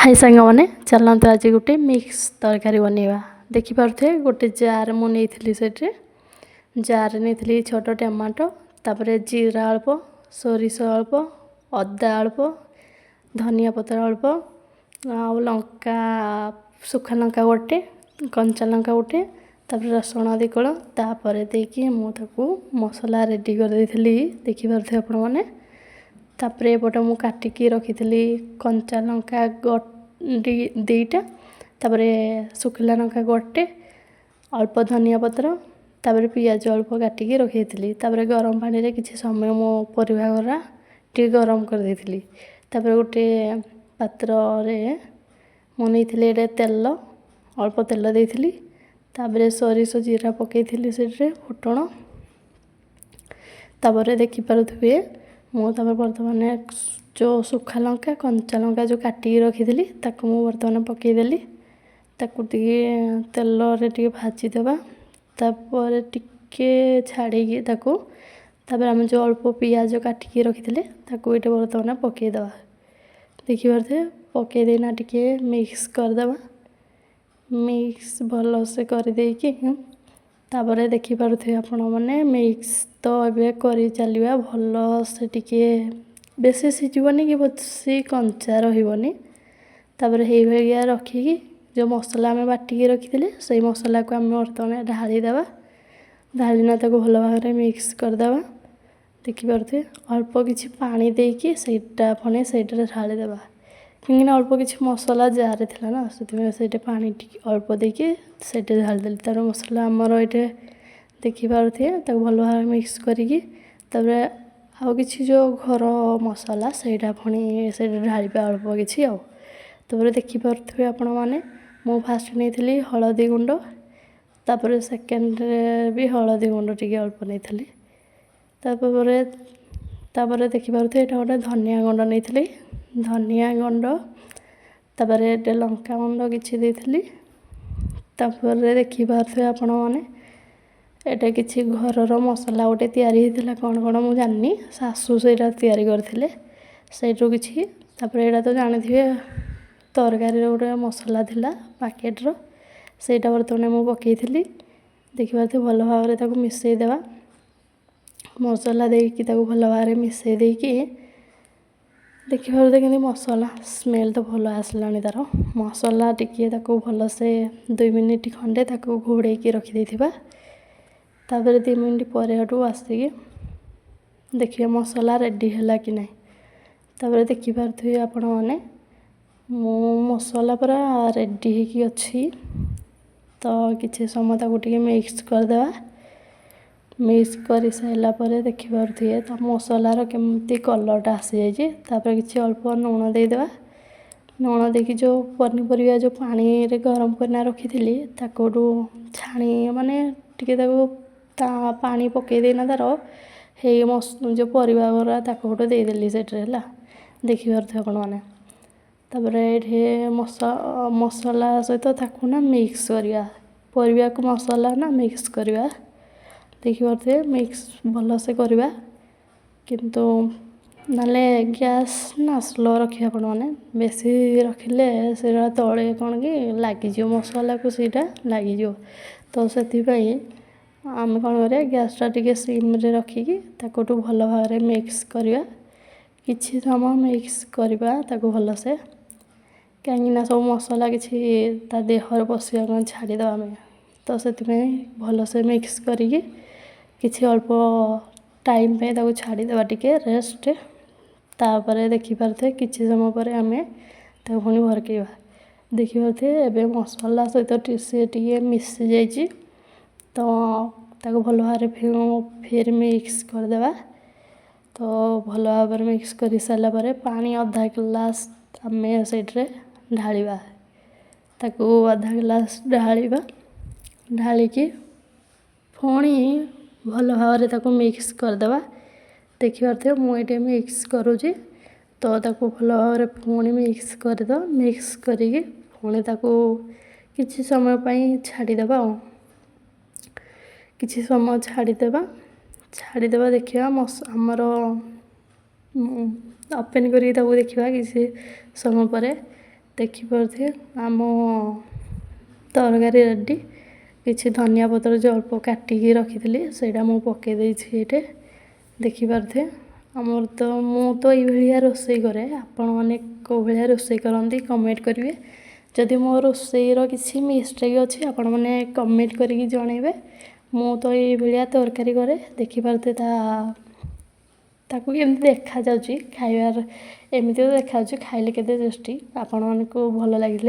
High ସାଙ୍ଗମାନେ, ଚାଲନ୍ତୁ ଆଜି ଗୋଟେ ମିକ୍ସ ତରକାରୀ ବନେଇବା। ଦେଖିପାରୁଥିବେ, ଗୋଟେ ଜାର୍ ମୁଁ ନେଇଥିଲି। ସେଠି ଜାର୍ରେ ନେଇଥିଲି ଛୋଟ ଟମାଟୋ, ତାପରେ ଜିରା ଅଳ୍ପ, ସୋରିଷ ଅଳ୍ପ, ଅଦା ଅଳ୍ପ, ଧନିଆ ପତ୍ର ଅଳ୍ପ, ଆଉ ଲଙ୍କା, ଶୁଖା ଲଙ୍କା ଗୋଟେ, କଞ୍ଚା ଲଙ୍କା ଗୋଟେ, ତାପରେ ରସୁଣ 2 କୋଳ। ତାପରେ ଦେଇକି ମୁଁ ତାକୁ ମସଲା ରେଡ଼ି କରିଦେଇଥିଲି, ଦେଖିପାରୁଥିବେ ଆପଣମାନେ। ତାପରେ ଏପଟେ ମୁଁ କାଟିକି ରଖିଥିଲି କଞ୍ଚା ଲଙ୍କା 2ଟା, ତାପରେ ଶୁଖିଲା ଲଙ୍କା ଗୋଟେ, ଅଳ୍ପ ଧନିଆ ପତ୍ର, ତାପରେ ପିଆଜ ଅଳ୍ପ କାଟିକି ରଖିଦେଇଥିଲି। ତାପରେ ଗରମ ପାଣିରେ କିଛି ସମୟ ମୁଁ ପରିବା ଗୁଡ଼ା ଟିକେ ଗରମ କରିଦେଇଥିଲି। ତାପରେ ଗୋଟେ ପାତ୍ରରେ ମୁଁ ନେଇଥିଲି ଏଇଟା ତେଲ, ଅଳ୍ପ ତେଲ ଦେଇଥିଲି। ତାପରେ ସୋରିଷ ଜିରା ପକାଇଥିଲି ସେଥିରେ ଫୁଟଣ। ତାପରେ ଦେଖିପାରୁଥିବେ, ମୁଁ ତାପରେ ବର୍ତ୍ତମାନ ଯେଉଁ ଶୁଖା ଲଙ୍କା, କଞ୍ଚା ଲଙ୍କା ଯେଉଁ କାଟିକି ରଖିଥିଲି, ତାକୁ ମୁଁ ବର୍ତ୍ତମାନ ପକାଇଦେଲି। ତାକୁ ଟିକେ ତେଲରେ ଟିକେ ଭାଜିଦେବା। ତାପରେ ଟିକେ ଛାଡ଼ିକି ତାକୁ, ତାପରେ ଆମେ ଯେଉଁ ଅଳ୍ପ ପିଆଜ କାଟିକି ରଖିଥିଲେ, ତାକୁ ଏଇଠି ବର୍ତ୍ତମାନ ପକାଇଦେବା। ଦେଖିପାରୁଥିବେ, ପକାଇ ଦେଇନା ଟିକେ ମିକ୍ସ କରିଦେବା। ମିକ୍ସ ଭଲସେ କରିଦେଇକି ତାପରେ ଦେଖିପାରୁଥିବେ ଆପଣମାନେ, ମିକ୍ସ ତ ଏବେ କରି ଚାଲିବା ଭଲସେ। ଟିକେ ବେଶୀ ସିଝିବନି କି ବେଶୀ କଞ୍ଚା ରହିବନି। ତାପରେ ହେଇଭଳିଆ ରଖିକି ଯେଉଁ ମସଲା ଆମେ ବାଟିକି ରଖିଥିଲେ, ସେଇ ମସଲାକୁ ଆମେ ବର୍ତ୍ତମାନ ଢାଳିଦେବା। ଢାଳିନା ତାକୁ ଭଲ ଭାବରେ ମିକ୍ସ କରିଦେବା। ଦେଖିପାରୁଥିବେ, ଅଳ୍ପ କିଛି ପାଣି ଦେଇକି ସେଇଟା ପୁଣି ସେଇଟାରେ ଢାଳିଦେବା, କାହିଁକିନା ଅଳ୍ପ କିଛି ମସଲା ଜାରରେ ଥିଲା ନା, ସେଥିପାଇଁ ସେଇଟା ପାଣି ଟିକେ ଅଳ୍ପ ଦେଇକି ସେଇଟା ଢାଳିଦେଲି। ତାର ମସଲା ଆମର ଏଇଠି ଦେଖିପାରୁଥିବେ। ତାକୁ ଭଲ ଭାବରେ ମିକ୍ସ କରିକି ତାପରେ ଆଉ କିଛି ଯେଉଁ ଘର ମସଲା, ସେଇଟା ପୁଣି ସେଇଟା ଢାଳିବା ଅଳ୍ପ କିଛି। ଆଉ ତାପରେ ଦେଖିପାରୁଥିବେ ଆପଣମାନେ, ମୁଁ ଫାଷ୍ଟ ନେଇଥିଲି ହଳଦୀ ଗୁଣ୍ଡ, ତାପରେ ସେକେଣ୍ଡରେ ବି ହଳଦୀ ଗୁଣ୍ଡ ଟିକେ ଅଳ୍ପ ନେଇଥିଲି। ତାପରେ ଦେଖିପାରୁଥିବେ, ଏଇଟା ଗୋଟେ ଧନିଆ ଗୁଣ୍ଡ ନେଇଥିଲି, ଧନିଆ ଗୁଣ୍ଡ। ତାପରେ ଏଇଟା ଲଙ୍କା ଗୁଣ୍ଡ କିଛି ଦେଇଥିଲି। ତାପରେ ଦେଖିପାରୁଥିବେ ଆପଣମାନେ, ଏଇଟା କିଛି ଘରର ମସଲା ଗୋଟେ ତିଆରି ହେଇଥିଲା, କ'ଣ କ'ଣ ମୁଁ ଜାଣିନି, ଶାଶୁ ସେଇଟା ତିଆରି କରିଥିଲେ, ସେଇଠୁ କିଛି। ତାପରେ ଏଇଟା ତ ଜାଣିଥିବେ, ତରକାରୀର ଗୋଟେ ମସଲା ଥିଲା ପ୍ୟାକେଟ୍ର, ସେଇଟା ବର୍ତ୍ତମାନ ମୁଁ ପକାଇଥିଲି। ଦେଖିପାରୁଥିବେ, ଭଲ ଭାବରେ ତାକୁ ମିଶାଇ ଦେବା। ମସଲା ଦେଇକି ତାକୁ ଭଲ ଭାବରେ ମିଶାଇ ଦେଇକି ଦେଖିପାରୁଥିବେ, କେମିତି ମସଲା ସ୍ମେଲ୍ ତ ଭଲ ଆସିଲାଣି ତା'ର। ମସଲା ଟିକିଏ ତାକୁ ଭଲସେ 2 ମିନିଟ୍ ଖଣ୍ଡେ ତାକୁ ଘୋଡ଼େଇକି ରଖିଦେଇଥିବା। ତାପରେ 2 ମିନିଟ୍ ପରେ ହେଠୁ ଆସିକି ଦେଖିବା ମସଲା ରେଡ଼ି ହେଲା କି ନାହିଁ। ତାପରେ ଦେଖିପାରୁଥିବେ ଆପଣମାନେ, ମୁଁ ମସଲା ପୁରା ରେଡ଼ି ହେଇକି ଅଛି। ତ କିଛି ସମୟ ତାକୁ ଟିକେ ମିକ୍ସ କରିଦେବା। ମିକ୍ସ କରିସାରିଲା ପରେ ଦେଖିପାରୁଥିବେ, ତା ମସଲାର କେମିତି କଲର୍ଟା ଆସିଯାଇଛି। ତାପରେ କିଛି ଅଳ୍ପ ଲୁଣ ଦେଇଦେବା। ଲୁଣ ଦେଇକି ଯେଉଁ ପନିପରିବା ଯେଉଁ ପାଣିରେ ଗରମ କରିନା ରଖିଥିଲି, ତାକୁ ଛାଣି, ମାନେ ଟିକେ ତାକୁ ତା ପାଣି ପକାଇ ଦେଇନା ତା'ର ହେଇ ଯେଉଁ ପରିବା ଗୁଡ଼ା, ତାକୁ ଗୋଟେ ଦେଇଦେଲି ସେଇଥିରେ ହେଲା। ଦେଖିପାରୁଥିବେ ଆପଣମାନେ। ତାପରେ ଏଇଠି ମସଲା ସହିତ ତାକୁ ନା ମିକ୍ସ କରିବା, ପରିବାକୁ ମସଲା ନା ମିକ୍ସ କରିବା। ଦେଖିପାରୁଥିବେ, ମିକ୍ସ ଭଲସେ କରିବା କିନ୍ତୁ, ନହେଲେ ଗ୍ୟାସ୍ ନା ସ୍ଲୋ ରଖିବେ ଆପଣମାନେ। ବେଶୀ ରଖିଲେ ସେଇଟା ତଳେ କ'ଣ କି ଲାଗିଯିବ, ମସଲାକୁ ସେଇଟା ଲାଗିଯିବ। ତ ସେଥିପାଇଁ ଆମେ କ'ଣ କରିବା, ଗ୍ୟାସ୍ଟା ଟିକେ ସିମ୍ରେ ରଖିକି ତାକୁ ଭଲ ଭାବରେ ମିକ୍ସ କରିବା। କିଛି ସମୟ ମିକ୍ସ କରିବା ତାକୁ ଭଲସେ, କାହିଁକିନା ସବୁ ମସଲା କିଛି ତା ଦେହରେ ପଶିବା ପାଇଁ ଛାଡ଼ିଦେବା ଆମେ। ତ ସେଥିପାଇଁ ଭଲସେ ମିକ୍ସ କରିକି କିଛି ଅଳ୍ପ ଟାଇମ୍ ପାଇଁ ତାକୁ ଛାଡ଼ିଦେବା ଟିକେ ରେଷ୍ଟ। ତାପରେ ଦେଖିପାରୁଥିବେ, କିଛି ସମୟ ପରେ ଆମେ ତାକୁ ପୁଣି ଭରକେଇବା। ଦେଖିପାରୁଥିବେ, ଏବେ ମସଲା ସହିତ ସେ ଟିକେ ମିଶି ଯାଇଛି। ତ ତାକୁ ଭଲ ଭାବରେ ଫେର ମିକ୍ସ କରିଦେବା। ତ ଭଲ ଭାବରେ ମିକ୍ସ କରିସାରିଲା ପରେ ପାଣି ଅଧା ଗ୍ଲାସ୍ ଆମେ ସେଇଥିରେ ଢାଳିବା। ତାକୁ ଅଧା ଗ୍ଲାସ୍ ଢାଳିବା। ଢାଳିକି ପୁଣି ଭଲ ଭାବରେ ତାକୁ ମିକ୍ସ କରିଦେବା। ଦେଖିପାରୁଥିବେ, ମୁଁ ଏଇଠି ମିକ୍ସ କରୁଛି। ତ ତାକୁ ଭଲ ଭାବରେ ପୁଣି ମିକ୍ସ କରିଦେବା। ମିକ୍ସ କରିକି ପୁଣି ତାକୁ କିଛି ସମୟ ପାଇଁ ଛାଡ଼ିଦେବା। ଆଉ କିଛି ସମୟ ଛାଡ଼ିଦେବା, ଛାଡ଼ିଦେବା। ଦେଖିବା ଆମର ଓପେନ୍ କରିକି ତାକୁ ଦେଖିବା କିଛି ସମୟ ପରେ। ଦେଖିପାରୁଥିବେ ଆମ ତରକାରୀ ରେଡ଼ି। କିଛି ଧନିଆ ପତ୍ର ଯେଉଁ ଅଳ୍ପ କାଟିକି ରଖିଥିଲି, ସେଇଟା ମୁଁ ପକାଇ ଦେଇଛି ଏଇଠି, ଦେଖିପାରୁଥିବେ। ଆମର ତ ମୁଁ ତ ଏଇଭଳିଆ ରୋଷେଇ କରେ, ଆପଣମାନେ କେଉଁ ଭଳିଆ ରୋଷେଇ କରନ୍ତି କମେଣ୍ଟ କରିବେ। ଯଦି ମୋ ରୋଷେଇର କିଛି ମିଷ୍ଟେକ୍ ଅଛି, ଆପଣମାନେ କମେଣ୍ଟ କରିକି ଜଣାଇବେ। ମୁଁ ତ ଏଇଭଳିଆ ତରକାରୀ କରେ। ଦେଖିପାରୁଥିବେ ତାକୁ କେମିତି ଦେଖାଯାଉଛି ଖାଇବାର, ଏମିତି ତ ଦେଖାଯାଉଛି, ଖାଇଲେ କେତେ ଟେଷ୍ଟି। ଆପଣମାନଙ୍କୁ ଭଲ ଲାଗିଲେ